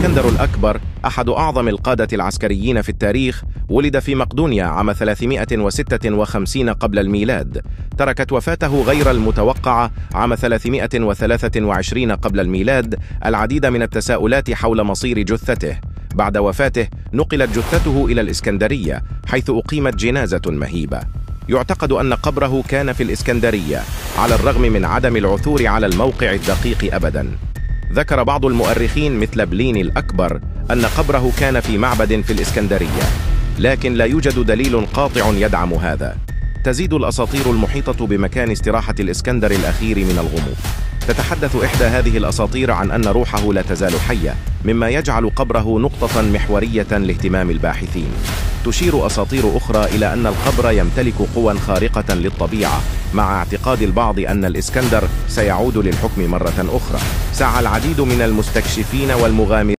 الإسكندر الأكبر أحد أعظم القادة العسكريين في التاريخ، ولد في مقدونيا عام 356 قبل الميلاد. تركت وفاته غير المتوقعة عام 323 قبل الميلاد العديد من التساؤلات حول مصير جثته. بعد وفاته نقلت جثته إلى الإسكندرية، حيث أقيمت جنازة مهيبة. يعتقد أن قبره كان في الإسكندرية، على الرغم من عدم العثور على الموقع الدقيق أبداً. ذكر بعض المؤرخين مثل بليني الأكبر أن قبره كان في معبد في الإسكندرية، لكن لا يوجد دليل قاطع يدعم هذا. تزيد الأساطير المحيطة بمكان استراحة الإسكندر الأخير من الغموض. تتحدث إحدى هذه الأساطير عن أن روحه لا تزال حية، مما يجعل قبره نقطة محورية لاهتمام الباحثين. تشير أساطير أخرى إلى أن القبر يمتلك قوى خارقة للطبيعة، مع اعتقاد البعض أن الإسكندر سيعود للحكم مرة أخرى. سعى العديد من المستكشفين والمغامرين